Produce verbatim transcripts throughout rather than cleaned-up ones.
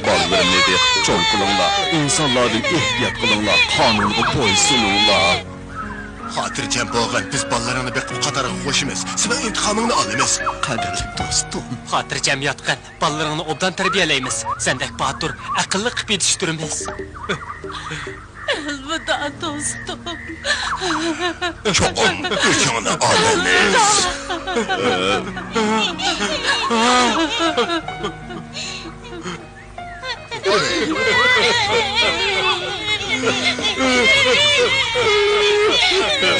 بالىلىرىمنى بېقىپ چوڭ قىلىڭلار، ئىنسانلاردىن ئېھتىيات قىلىڭلار، قانۇنغا بويسۇنۇڭلار. خاتىرجەم بولغىن، بىز بالىلىرىڭنى بېقىپ قاتارغا قوشىمىز. سېنىڭ ئىنتىقامىڭنى ئالىمىز. قەدىرلىك دوستۇم. خاتىرجەم ياتقىن، بالىلىرىڭنى ئوبدان تەربىيەلەيمىز. سەندەك باتۇر، ئەقىللىق قىلىپ يېتىشتۈرىمىز. ئەلۋىدا، دوستۇم. چوقۇم ئۆچۈڭنى ئالىمىز.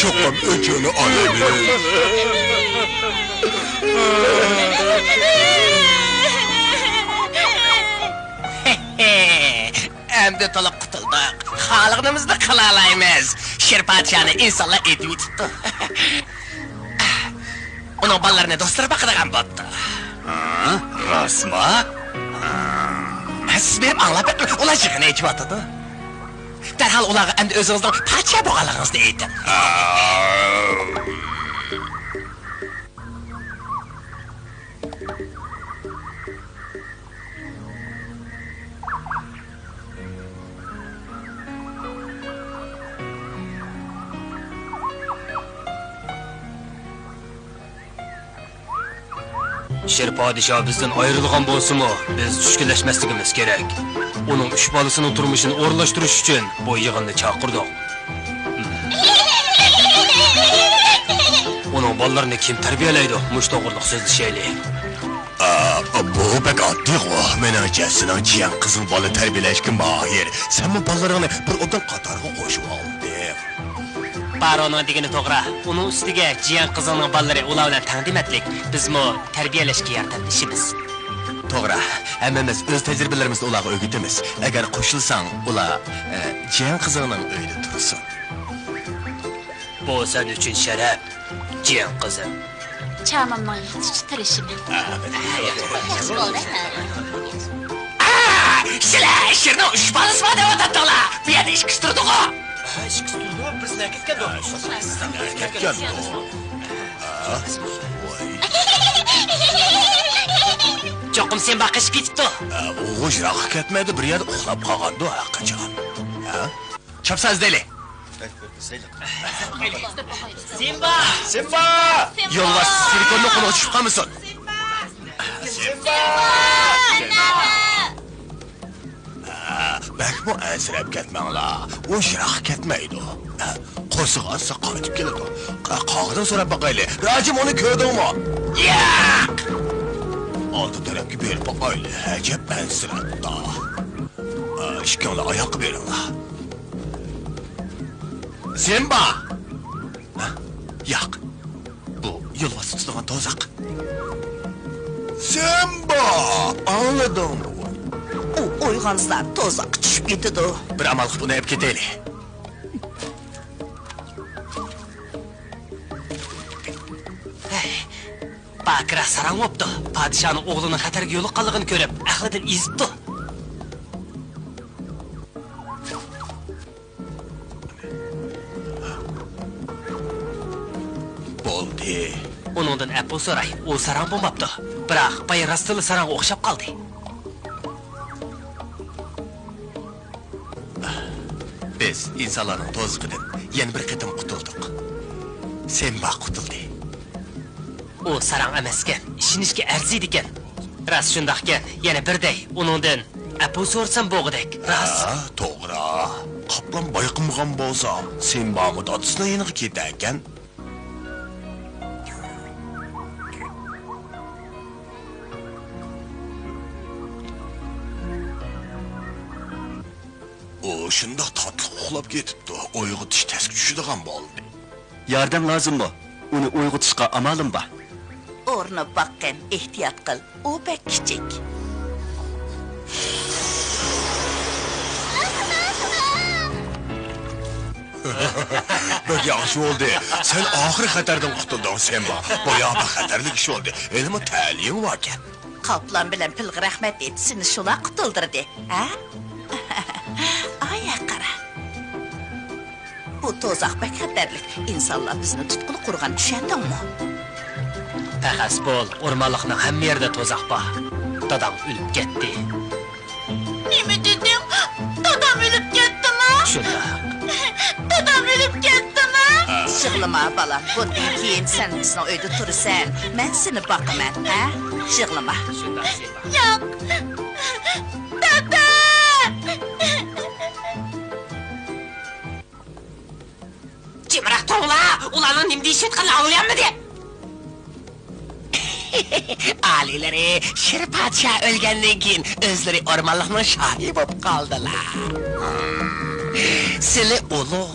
چوقۇم ئۆچۈڭنى ئالىمىز. ئەمدى تولۇق قۇتۇلدۇق. خالىغىنىمىزنى قىلالايمىز. شىر پادىشاھنى ئىنسانلار ئېتىۋېتىپتۇ. ئۇنىڭ بالىلىرىنى دوستلىرى باقىدىغان بوپتۇ. ھە؟ راستمۇ؟ ھە. سىز بېرىپ ئاڭلاپ بېقىڭ، ئۇلار يىغىن ئېچىۋاتىدۇ. دەرھال ئۇلارغا ئەمدى ئۆزىڭىزنىڭ پادىشاھ بولغانلىقىڭىزنى ئېيتىڭ. شىر پادىشاھ بىزدىن ئايرىلغان بولسىمۇ، بىز چۈشكۈنلەشمەسلىكىمىز كېرەك. ئۇنىڭ ئۈچ بالىسىنىڭ تۇرمۇشىنى ئورۇنلاشتۇرۇش ئۈچۈن بۇ يىغىننى چاقىردۇق. ئۇنىڭ بالىلىرىنى كىم تەربىيەلەيدۇ؟ مۇشۇ توغرىلىق سۆزلىشەيلى. ئا، بۇ بەك ئاددىيغۇ. مېنىڭچە، سېنىڭ جىيەن قىزىڭ بالا تەربىيەلەشكە ماھىر. سەنمۇ بالىلىرىڭنى بىر ئوبدان قاتارغا قوشۇۋالدىڭ. بارونىڭ دېگىنى توغرا. ئۇنىڭ ئۈستىگە جىيەن قىزىڭنىڭ بالىلىرى ئۇلار بىلەن تەڭ دېمەتلىك. بىزمۇ تەربىيەلەشكە ياردەملىشىمىز. توغرا. ھەممىمىز ئۆز تەجرىبىلىرىمىزنى ئۇلارغا ئۆگىتىمىز. ئەگەر قوشۇلساڭ، ئۇلار، ئە، جىيەن قىزىڭنىڭ ئۆيىدە تۇرسۇن. بۇ سەن ئۈچۈن شەرەپ، جىيەن قىزىم. چامامنىڭ يېتىشىچە تىرىشىمەن. ئا، سىلەر شىرنىڭ ئۈچ بالىسى بار دەۋاتاتتىڭلار. بۇ ئىككىسى تۇرىدۇ، بىرسىنى ئەكەتكەندۇ. بىرسىنى ئەكەتكەندۇ. ھە؟ ۋاي. چوقۇم سىمبا قېچىپ كېتىپتۇ. ئە، ئۇ يىراققا كەتمەيدۇ، بىر يەردە ئۇخلاپ قالغاندۇ، ھە، قاچان. ھە؟ چاپسان ئىزدەيلى. سىمبا! سىمبا! يولۋاس سىلىكوننىڭ قولىغا چۈشۈپ قالمىسۇن. سىمبا! ھە، بەكمۇ ئەنسىرەپ كەتمەڭلار. ئۇ يىراققا كەتمەيدۇ. قورسىقى ئاچسا قايتىپ كېلىدۇ. قا-، قاغىدىن سوراپ باقايلى. راجىم، ئۇنى كۆردۈڭمۇ؟ ياق! ئالدى تەرەپكە بېرىپ باقايلى. ئەجەب ئەنسىرەپتۇ. ئىككىڭلار ئاياققا بېرىڭلار. سىمبا! ياق. بۇ يولۋاس تۇتىدىغان تۇزاق. سىمبا! ئاڭلىدىڭمۇ؟ ئۇ ئويغانسا تۇزاققا چۈشۈپ كېتىدۇ. بىر ئامال قىلىپ ئۇنى ئېلىپ كېتەيلى. ھەي، باكىرا ساراڭ بوپتۇ. پادىشاھنىڭ ئوغلىنىڭ خەتەرگە يولۇققانلىقىنى كۆرۈپ، ئەقلىدىن ئېزىپتۇ. بولدى. ئۇنىڭدىن ئەپۇ سوراي، ئۇ ساراڭ بولماپتۇ. بىراق، بايا راستتىنلا ساراڭغا ئوخشاپ قالدى. بىز ئىنسانلارنىڭ تۇزىقىدىن يەنە بىر قېتىم قۇتۇلدۇق. سىمبا قۇتۇلدى. ئۇ ساراڭ ئەمەسكەن، ئىشىنىشكە ئەرزىيدىكەن. راست شۇنداقكەن، يەنە بىر دەي، ئۇنىڭدىن ئەپۇ سورىسام بوغۇدەك، راست. ھە، توغرا. قاپلان بايقىمىغان بولسا، سىمبامۇ دادىسىنىڭ يېنىغا كېتەركەن. ئۇ شۇنداق تاتلىق ئۇخلاپ كېتىپتۇ، ئويغىتىش تەسكە چۈشىدىغان بولدى. ياردەم لازىممۇ؟ ئۇنى ئويغىتىشقا ئامالىم بار. ئۇرۇنۇپ باققىن، ئېھتىيات قىل، ئۇ بەك كىچىك. بەك ياخشى بولدى. سەن ئاخىرى خەتەردىن قۇتۇلدۇڭ، سىمبا. بايا بەك خەتەرلىك ئىش بولدى. ھېلىمۇ تەلىيىڭ باركەن. قاپلان بىلەن پىلغا رەھمەت ئېيت، سېنى شۇلار قۇتۇلدۇردى، ھە؟ ئايا قارا. بۇ تۇزاق بەك خەتەرلىك. ئىنسانلار بىزنى تۇتقىلى قۇرغان، چۈشەندىڭمۇ؟ پەخەس بول، ئورمانلىقنىڭ ھەممە يېرىدە تۇزاق بار. داداڭ ئۆلۈپ كەتتى. نېمە دېدىڭ؟ دادام ئۆلۈپ كەتتىمۇ؟ شۇنداق. دادام ئۆلۈپ كەتتىمۇ؟ يىغلىما، بالام. بۇندىن كېيىن سەن بىزنىڭ ئۆيدە تۇرىسەن. مەن سېنى باقىمەن، ھە؟ يىغلىما. شۇنداق، سىمبا. ياق. دادا! جىمراق تۇرۇڭلار! ئۇلارنىڭ نېمە دېيىشىۋاتقىنىنى ئاڭلىيالمىدىم. ئالىيلىرى، شىر پادىشاھ ئۆلگەندىن كېيىن ئۆزلىرى ئورمانلىقنىڭ شاھى بولۇپ قالدىلا. سىلى ئۇلۇغ،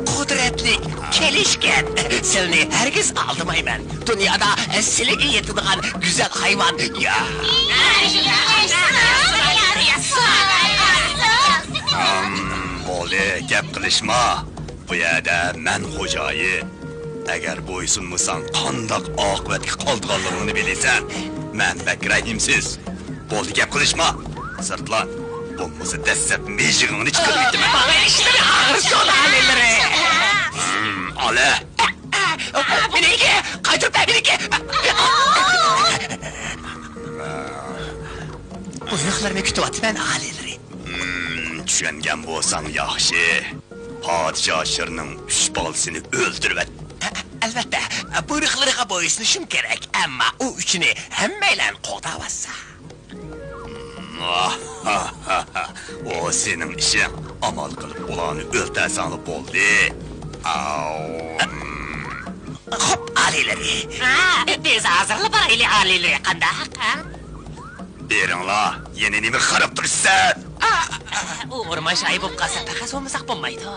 قۇدرەتلىك، كېلىشكەن. سىلىنى ھەرگىز ئالدىمايمەن. دۇنيادا سىلىگە يېتىدىغان گۈزەل ھايۋان يوق. بولدى، گەپ قىلىشما. بۇ يەردە مەن خوجايىن. ئەگەر بويسۇنمىساڭ، قانداق ئاقىۋەتكە قالىدىغانلىقىڭنى بىلىسەن. مەن بەك رەھىمسىز. بولدى، گەپ قىلىشما. سىرتلان. بولمىسا دەسسەپ مىجىقىڭنى چىقىرىۋېتىمەن. ماڭا ئىشلىرى ئاغرىسۇن، ئالىيلىرى. ھىم، ئالە. مېنىڭكى، قايتۇرۇپ بەر مېنىڭكى. بۇيرۇقلىرىنى كۈتۈۋاتىمەن، ئالىيلىرى. ھىم، چۈشەنگەن بولساڭ ياخشى. پادىشاھ شىرنىڭ ئۈچ بالىسىنى ئۆلتۈرۈۋەت. ئە-، ئەلۋەتتە، بۇيرۇقلىرىغا بويسۇنۇشۇم كېرەك، ئەمما ئۇ ئۈچىنى ھەممەيلەن قوغداۋاتسا. ئۇ سېنىڭ ئىشىڭ، ئامال قىلىپ ئۇلارنى ئۆلتۈرسەڭلا بولدى. ئاۋ. خوپ، ئالىيلىرى. ھە، بىز ھازىرلا بارايلى، ئالىيلىرى، قانداق، ھە؟ بېرىڭلار، يەنە نېمە قاراپ تۇرىسىز؟ ئۇ ئورمان شاھى بولۇپ قالسا، پەخەس بولمىساق بولمايدۇ.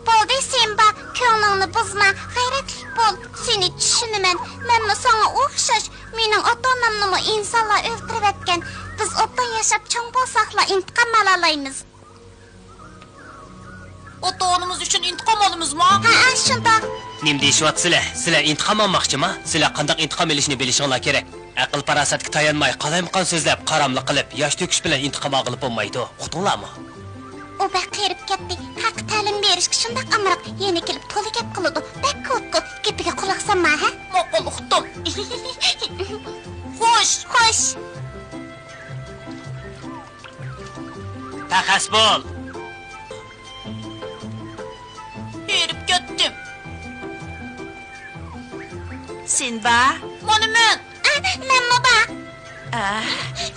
بولدى، سىمبا، كۆڭلۈڭنى بۇزما، غەيرەتلىك بول. سېنى چۈشىنىمەن، مەنمۇ ساڭا ئوخشاش. مېنىڭ ئاتا-ئانامنىمۇ ئىنسانلار ئۆلتۈرۈۋەتكەن. بىز ئوبدان ياشاپ چوڭ بولساقلا ئىنتىقام ئالالايمىز. ئاتا-ئانىمىز ئۈچۈن ئىنتىقام ئالىمىزمۇ؟ ھەئە، شۇنداق. نېمە دېيىشىۋاتىسىلەر؟ سىلەر ئىنتىقام ئالماقچىما؟ سىلەر قانداق ئىنتىقام ئېلىشنى بىلىشىڭلار كېرەك. ئەقىل-پاراسەتكە تايانماي، قالايمىقان سۆزلەپ، قاراملىق قىلىپ، ياش تۆكۈش بىلەن ئىنتىقام ئالغىلى بولمايدۇ. ئۇقتۇڭلارمۇ؟ ئۇ بەك قېرىپ كەتتى. ھەققىي تەلىم بېرىشكە شۇنداق ئامراق، يەنە كېلىپ تولا گەپ قىلىدۇ. بەك كوككو، گېپىگە قۇلاق سالما، ھە؟ ماقۇل، ئۇقتۇم. خوش. خوش. تەخەس بول. ھېرىپ كەتتىم. سېنبا؟ مانا مەن. ئە، مەنمۇ بار. ئە،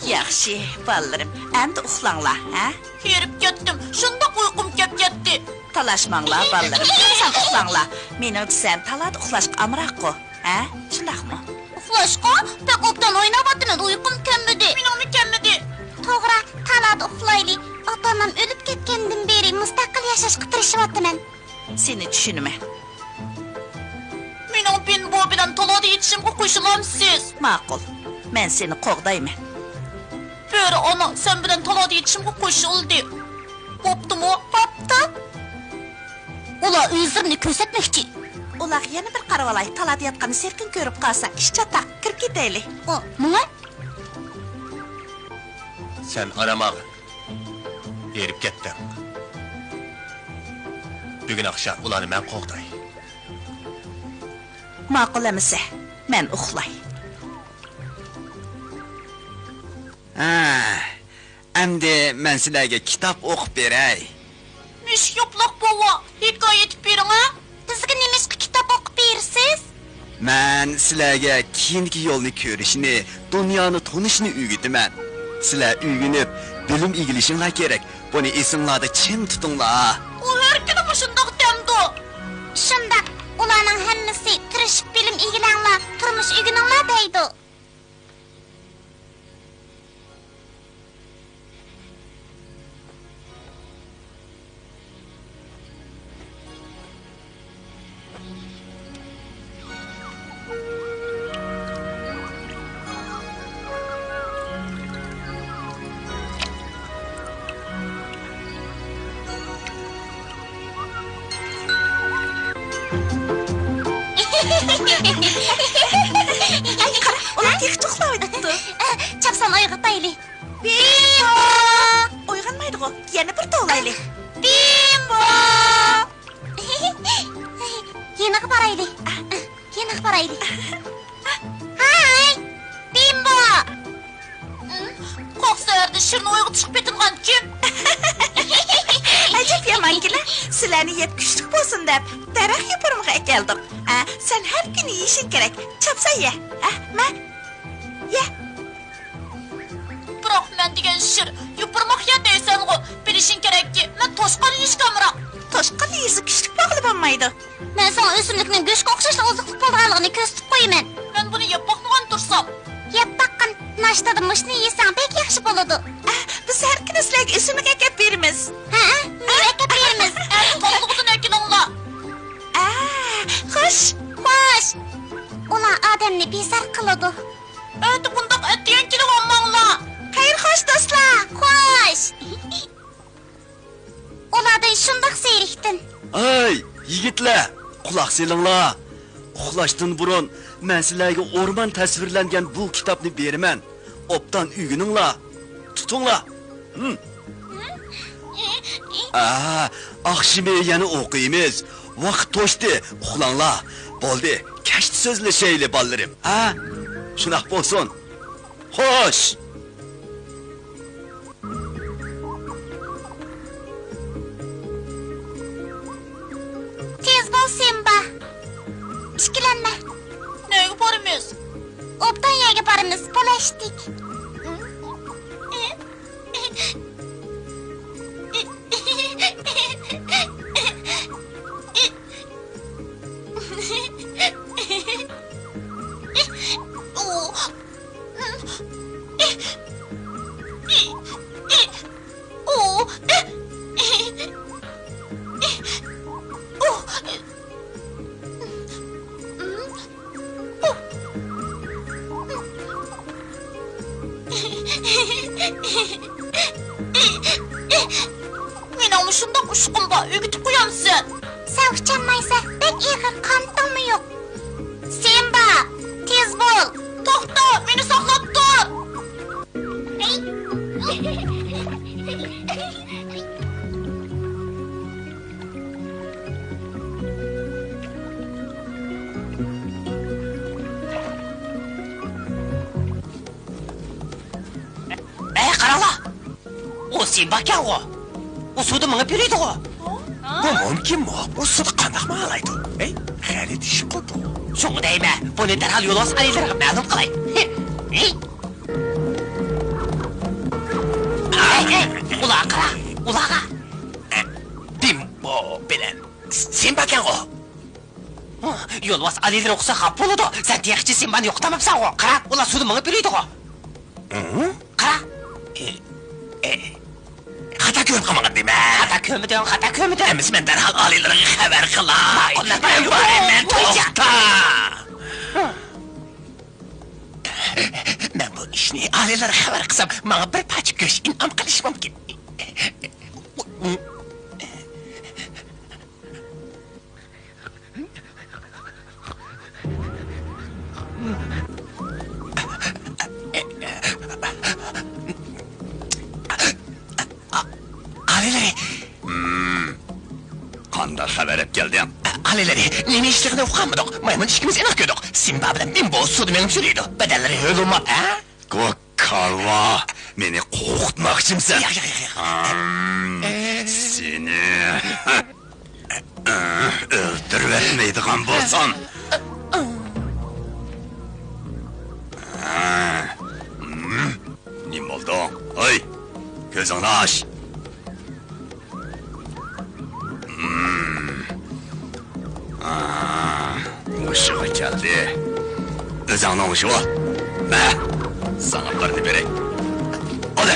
ياخشى، بالىلىرىم. ئەمدى ئۇخلاڭلار، ھە؟ ھېرىپ كەتتىم. شۇنداق ئۇيقۇم كەپ كەتتى. تالاشماڭلار، بالىلىرىم. سەن ئۇخلاڭلار. مېنىڭ دېسەم، تالادا ئۇخلاشقا ئامراققۇ. ھە؟ شۇنداقمۇ؟ ئۇخلاشقا؟ بەك ئوبدان ئويناۋاتىمەن، ئۇيقۇم كەلمىدى. مېنىڭمۇ كەلمىدى. توغرا، تالادا ئۇخلايلى. ئاتا-ئانام ئۆلۈپ كەتكەندىن بېرى مۇستەقىل ياشاشقا تىرىشىۋاتىمەن. سېنى چۈشىنىمەن. مېنىڭ بىنبو بىلەن تالادا يېتىشىمگە قوشۇلامسىز؟ ماقۇل، مەن سېنى قوغدايمەن. بۆرە ئانا سەن بىلەن تالادا يېتىشىمگە قوشۇلدى. بوپتۇمۇ؟ بوپتۇ. ئۇلار ئۆزلىرىنى كۆرسەتمەكچى. ئۇلارغا يەنە بىر قارىۋالاي، تالادا ياتقاننى سېرىقىن كۆرۈپ قالسا، ئىش چاتاق، كىرىپ كېتەيلى. ئۇ، ماڭا؟ سەن ئارام ئال. ھېرىپ كەتتىڭ. بۈگۈن ئاخشام ئۇلارنى مەن قوغداي. ماقۇل ئەمىسە، مەن ئۇخلاي. ھە، ئەمدى مەن سىلەرگە كىتاب ئوقۇپ بېرەي. مۈشۈك ياپىلاق بوۋا، ھېكايە ئېيتىپ بېرىڭە. بىزگە نېمىشقا كىتاب ئوقۇپ بېرىسىز؟ مەن سىلەرگە كېيىنكى يولنى كۆرۈشنى، دۇنيانى تونۇشنى ئۆگىتىمەن. سىلەر ئۆگىنىپ، بىلىم ئىگىلىشىڭلار كېرەك. بۇنى ئېسىڭلاردا چىڭ تۇتۇڭلار. ئۇ ھەر كۈنى مۇشۇنداق دەمدۇ. شۇنداق، ئۇلارنىڭ ھەممىسى تىرىشىپ بىلىم ئىگىلەڭلار، تۇرمۇش ئۆگىنىڭلار دەيدۇ. ئەي، قارا، ئۇلار تېخىچە ئۇخلاۋېتىپتۇ. چاپسان ئويغىتايلى. بىمبو! ئويغانمايدىغۇ، يەنە بىر توۋلايلى. بىمبو! يېنىغا بارايلى. يېنىغا بارايلى. ھاي! بىمبو! قاق سەھەردە شىرنى ئويغىتىشقا پېتىنغان كىم؟ ئەجەب يامانكىنە، سىلەرنى يەپ كۈچلۈك بولسۇن دەپ، دەرەخ يوپۇرمىقى ئەكەلدۇق. ئە، سەن ھەر كۈنى يېيىشىڭ كېرەك. چاپسان يە. ئە، مە. يە. بىراق مەن دېگەن شىر يوپۇرماق يە دەيسەنغۇ. بىلىشىڭ كېرەككى، مەن توشقان يېيىشكە ئامراق. توشقان يېسە كۈچلۈك بولغىلى بولمايدۇ. مەن ساڭا ئۆسۈملۈكنىڭ گۆشكە ئوخشاشلا ئوزۇقلۇق بولىدىغانلىقىنى كۆرسىتىپ قويىمەن. مەن بۇنى يەپ باقمىغان تۇرسام. يەپ باققىن. ناشتىدا مۇشۇنى يېسەڭ بەك ياخشى بولىدۇ. ئە، بىز ھەر كۈنى سىلەرگە ئۆسۈملۈك ئەكەپ بېرىمىز. ھەئە، مېۋە ئەكەپ بېرىمىز. ئەتە تاملىقىدىن ئەكېلىڭلار. ئە، خوش. خوش. ئۇلار ئادەمنى بىزار قىلىدۇ. ئەتە بۇنداق ئەتىگەن كېلىۋالماڭلار. خەير، خوش، دوستلار. خوش. ئۇلاردىن شۇنداق زېرىكتىم. ھەي، يىگىتلەر، قۇلاق سېلىڭلار. ئۇخلاشتىن بۇرۇن مەن سىلەرگە ئورمان تەسۋىرلەنگەن بۇ كىتابنى بېرىمەن. ئوبدان ئۆگىنىڭلار. تۇتۇڭلار. ھىم. ئا، ئاخشىمى يەنە ئوقۇيمىز. ۋاقىت توشتى، ئۇخلاڭلار. بولدى، كەچتە سۆزلىشەيلى، بالىلىرىم. ھە؟ شۇنداق بولسۇن. خوش! تېز بول، سىمبا. ئىككىلەنمە. نەگە بارىمىز؟ ئوبدان يەرگە بارىمىز، پۇل ئەشتىك. مېنىڭمۇ شۇنداق ئۇچقۇم بار، ئۆگىتىپ قويامسەن؟ سەن ئۇچالمايسەن، بەك ئېغىر، قانىتى سىمباكەنغۇ. ئۇ سۇدا مېڭىپ يۈرىدىغۇ. بۇ مۇمكىنمۇ؟ ئۇ سۇدا قانداق ماڭالايدۇ؟ ھەي، غەلىتە ئىشقۇ بۇ. شۇڭا دەيمەن، بۇنى دەرھال يولۋاس ئالىيلىرىغا مەلۇم قىلاي. ھەي، ھەي. ئۇلارغا قارا، ئۇلارغا. بىمبو بىلەن سىمباكەنغۇ. يولۋاس ئالىيلىرى ئۇقسا خاپا بولىدۇ. سەن تېخىچە سىمبانى يوقىتالماپسەنغۇ. قارا، ئۇلار سۇدا مېڭىپ يۈرىدىغۇ. قارا. ئى، ئى، خاتا كۆرۈپ قالمىغىن دېمە. خاتا كۆرمىدىڭ، خاتا كۆرمىدىڭ. ئەمىسە مەن دەرھال ئالىيلىرىغا خەۋەر قىلاي. ماقۇل، ماقۇل. مەن بارىمەن، توختا. مەن بۇ ئىشنى ئالىيلىرىغا خەۋەر قىلسام، ماڭا بىر پارچە گۆش ئىنئام قىلىشى مۇمكىن. ئالىيلىرى. قانداق خەۋەر ئەپ كەلدىڭ؟ ئالىيلىرى، نېمە ئىشلىقىنى ئۇقالمىدۇق. مايمۇن ئىككىمىز ئېنىق كۆردۇق. سىمبا بىلەن بىمبو سۇدا مېڭىپ يۈرىدۇ. بەدەنلىرى ھۆل-ھوماپ، ھە؟ كالۋا، مېنى قورقۇتماقچىمسەن؟ ياق، ياق، ياق، ياق. ئام، سېنى ئۆلتۈرۈۋەتمەيدىغان بولسام. نېمە بولدۇڭ؟ ھەي، كۆزۈڭنى ئاچ. ھۇشىغا كەلدى. ئۆزۈڭنى ھوشىغا ئال. مە، ساڭا بىرنى بېرەي. ئال.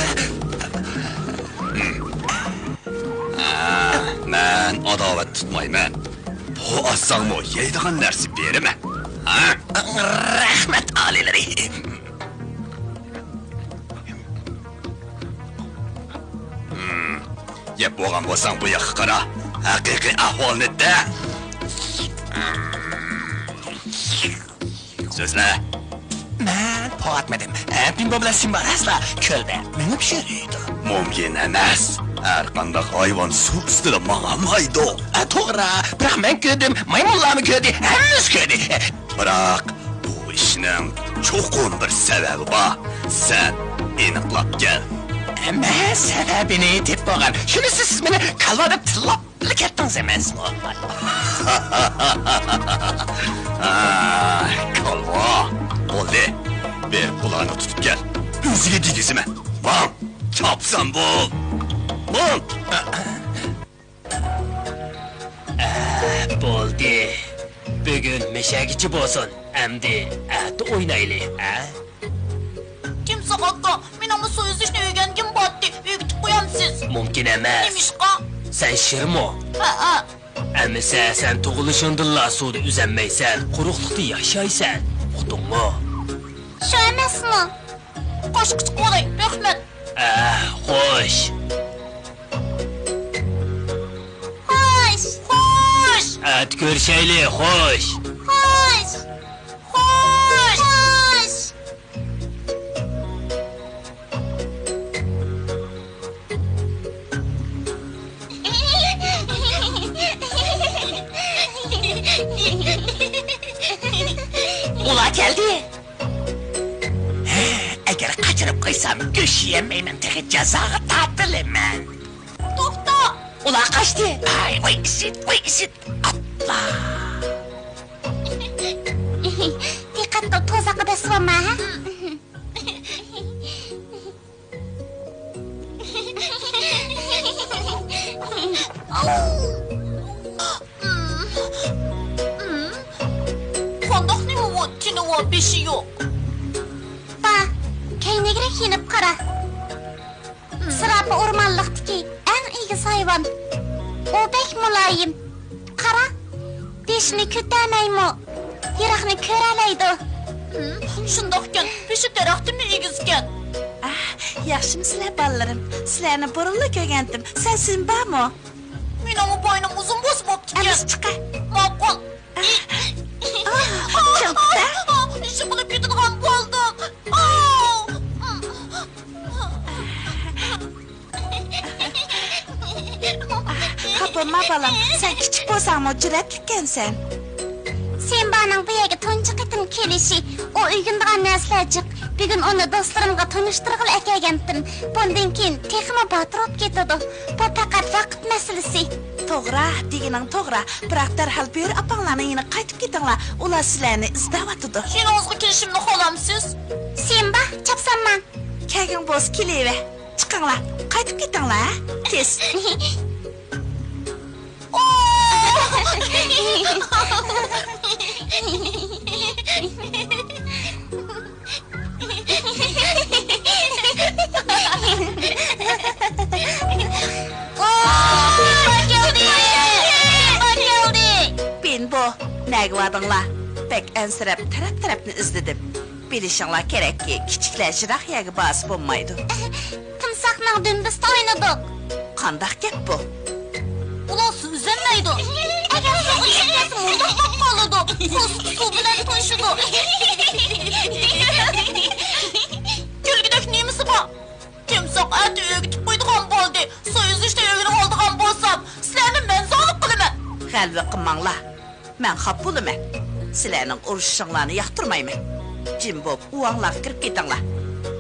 ھە، مەن ئاداۋەت تۇتمايمەن. بوغۇپ ئالساڭمۇ يەيدىغان نەرسە بېرىمەن. ھە؟ رەھمەت، ئالىيلىرى. يەپ بولغان بولساڭ، بۇ ياققا قارا. ھەقىقىي ئەھۋالنى دە. سۆزلە. مەن پوۋاتمىدىم. ھە، بىمبو بىلەن سىمبا راسلا كۆلدە مېڭىپ يۈرىدۇ. مۇمكىن ئەمەس. ھەر قانداق ھايۋان سۇ ئۈستىدە ماڭالمايدۇ. ئە، توغرا. بىراق مەن كۆردۈم، مايمۇنلارمۇ كۆردى، ھەممىسى كۆردى. بىراق، بۇ ئىشنىڭ چوقۇم بىر سەۋەبى بار. سەن ئېنىقلاپ كەل. مەن سەۋەبىنى تېپىپ بولغان. شۇنىسى سىز مېنى كالۋا دەپ تىللاپلا كەتتىڭىز ئەمەسمۇ؟ ھە، كالۋا. بولدى. بېرىپ ئۇلارنى تۇتۇپ كەل. ئۆزىگە دېگۈزىمەن. ماڭ، چاپسان بول. ماڭ. ئە، بولدى. بۈگۈن مەشەگىچە بولسۇن. ئەمدى ئەتە ئوينايلى، ھە؟ كىمساق ئاكا، مېنىڭمۇ سۇ ئۈزۈشنى ئۆگەنگۈم بارتتى. ئۆگىتىپ قويامسىز؟ مۇمكىن ئەمەس. نېمىشقا؟ سەن شىرمۇ؟ ھەئە. ئەمىسە، سەن تۇغۇلۇشۇڭدىنلا سۇدا ئۈزەلمەيسەن، قۇرۇقلۇقتا ياشايسەن. ئۇقتۇڭمۇ؟ شۇ ئەمەسمۇ؟ قوشقا چىقىۋالاي، رەھمەت. ئە، خوش. خوش. خوش. ئەتە كۆرۈشەيلى، خوش. خوش. خوش. خوش. ئۇلار كەلدى. ئەگەر قاچۇرۇپ قويسام، گۆش يېيەلمەيمەن، تېخى جازاغا تارتىلىمەن. توختا! ئۇلار قاچتى. ئاي، ۋاي ئىشىت، ۋاي ئىشىت. ئاپلا. دىققەت قىل، توزاققا دەسسىۋالما، ھە؟ قانداق نېمە بۇ؟ تېنى بار، بېشى يوق. با، كەينىگىرەك يېنىپ قارا. زىراپا ئورمانلىقتىكى ئەڭ ئېگىز ھايۋان. ئۇ بەك مۇلايىم. قارا، بېشىنى كۆتەرمەيمۇ، يىراقنى كۆرەلەيدۇ. ھىم، شۇنداقكەن، بېشى تەرەختىنمۇ ئېگىزكەن. ئاھ، ياخشىمۇسىلەر بالىلىرىم؟ سىلەرنى بۇرۇنلا كۆرگەنتىم. سەن سىمبامۇ؟ مېنىڭمۇ بوينۇم ئۇزۇن بولسا بوپتىكەن. ئەمىسە چىقە. ماقۇل. ئاھ، چىقتى. ئىشقىلىپ كېتىدىغان بولدۇم. خاپا بولما بالام، سەن كىچىك بولساڭمۇ جۈرئەتلىككەنسەن. سىمبانىڭ بۇ يەرگە تۇنجى قېتىم كېلىشى، ئۇ ئۆگىنىدىغان نەرسىلەر جىق، بۈگۈن ئۇنى دوستلىرىمغا تونۇشتۇرغىلى ئەكەلگەنتىم. بۇندىن كېيىن تېخىمۇ باتۇر بولۇپ كېتىدۇ. بۇ پەقەت ۋاقىت مەسىلىسى. توغرا، دېگىنىڭ توغرا. بىراق دەرھال بۆرە ئاپاڭلارنىڭ يېنىغا قايتىپ كېتىڭلار. ئۇلار سىلەرنى ئىزدەۋاتىدۇ. يېنىڭىزغا كېلىشىمنى خالامسىز؟ سىمبا، چاپسان ماڭ. كەلگىن بولسا كېلىۋەر. چىقىڭلار، قايتىپ كېتىڭلار، ھە؟ تېز. بىنبو، نەگە باردىڭلار؟ بەك ئەنسىرەپ، تەرەپ-تەرەپنى ئىزدىدىم. بىلىشىڭلار كېرەككى، كىچىكلەر يىراق يەرگە بارسا بولمايدۇ. تىمساھنىڭ دۈمبىسىدە ئوينىدۇق. قانداق گەپ بۇ؟ ئۇلار سۆزلەنمەيدۇ. ئەگەر سۇغا چۈشۈپ كەتسە، مۇنداق بولۇپ قالىدۇ. قورسىقى سۇ بىلەن توشىدۇ. كۈلگۈدەك نېمىسى بار؟ تىمساھ ئەتە ئۆگىتىپ قويىدىغان بولدى. سۇ ئۈزۈشنى ئۆگىنىۋالىدىغان بولسام، سىلەرنى مەن زالىم قىلىمەن. غەلۋە قىلماڭلار. مەن خاپا بولىمەن. سىلەرنىڭ ئۇرۇشۇشۇڭلارنى ياقتۇرمايمەن. جىم بولۇپ ئۇۋاڭلارغا كىرىپ كېتىڭلار.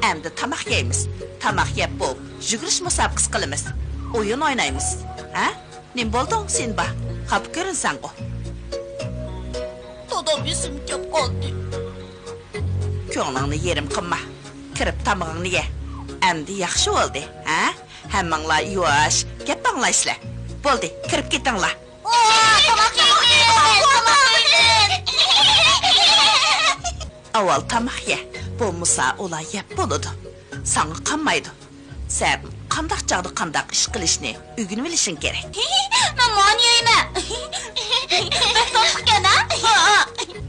ئەمدى تاماق يەيمىز. تاماق يەپ بولۇپ، يۈگۈرۈش مۇسابىقىسى قىلىمىز. ئويۇن ئوينايمىز. ھە؟ نېمە بولدۇڭ، سىمبا؟ خاپا كۆرۈنسەڭغۇ. دادام ئېسىمگە كەپ قالدى. كۆڭلۈڭنى يېرىم قىلما. كىرىپ تامىقىڭنى يە. ئەمدى ياخشى بولدى، ھە؟ ھەممىڭلار يۇۋاش، گەپ ئاڭلايسىلەر. بولدى، كىرىپ كېتىڭلار. ئاۋۋال تاماق يە، بولمىسا ئۇلار يەپ بولىدۇ. ساڭا قانمايدۇ. سەن قانداق چاغدا قانداق ئىش قىلىشنى ئۆگىنىۋېلىشىڭ كېرەك. مەن مانى يەيمەن. بەك تاتلىقكەن، ھە؟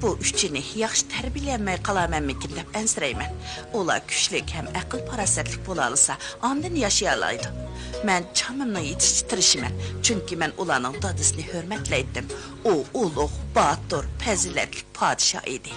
بۇ ئۈچىنى ياخشى تەربىيەلىيەلمەي قالارمەنمىكىن دەپ ئەنسىرەيمەن. ئۇلار كۈچلۈك ھەم ئەقىل-پاراسەتلىك بولالىسا، ئاندىن ياشىيالايدۇ. مەن چامىمنىڭ يېتىشىچە تىرىشىمەن، چۈنكى مەن ئۇلارنىڭ دادىسىنى ھۆرمەتلەيتتىم. ئۇ ئۇلۇغ، باتۇر، پەزىلەتلىك پادىشاھ ئىدى.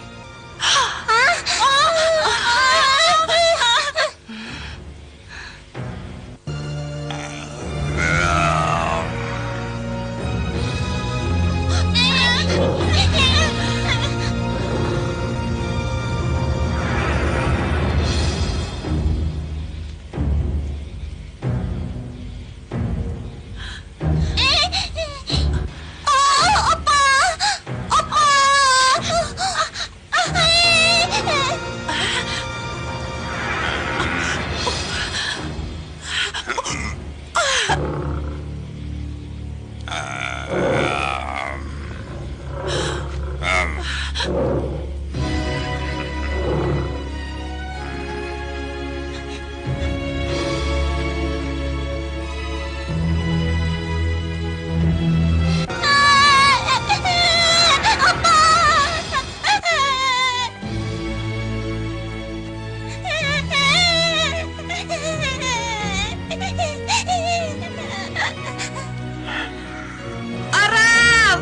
ئارال!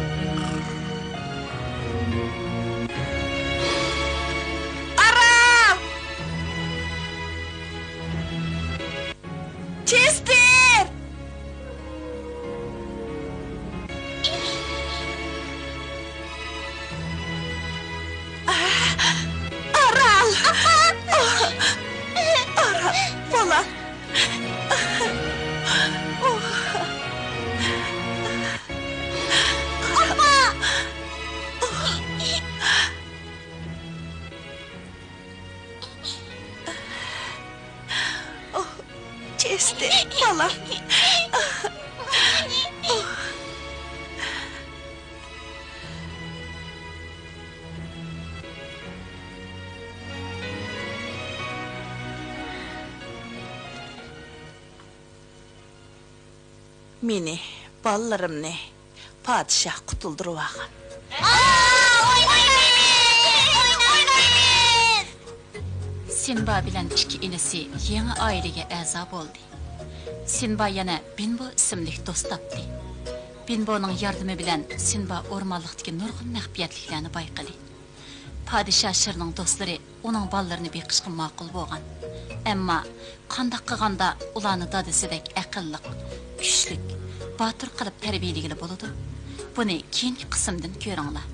ئارال! چېستېر! ئارال! ئارال، بالام! ئۇھ، چېستېر، بالام. مېنى، بالىلىرىمنى پادىشاھ قۇتۇلدۇرۇۋالغان. سىمبا بىلەن ئىككى ئىنىسى يېڭى ئائىلىگە ئەزا بولدى. سىمبا يەنە بىنبو ئىسىملىك دوست تاپتى. بىنبونىڭ ياردىمى بىلەن سىمبا ئورمانلىقتىكى نۇرغۇن مەخپىيەتلىكلەرنى بايقىدى. پادىشاھ شىرنىڭ دوستلىرى ئۇنىڭ بالىلىرىنى بېقىشقا ماقۇل بولغان. ئەمما قانداق قىلغاندا ئۇلارنى دادىسىدەك ئەقىللىق، كۈچلۈك، باتۇر قىلىپ تەربىيەلىگىلى بولىدۇ؟ بۇنى كېيىنكى قىسىمدىن كۆرۈڭلار.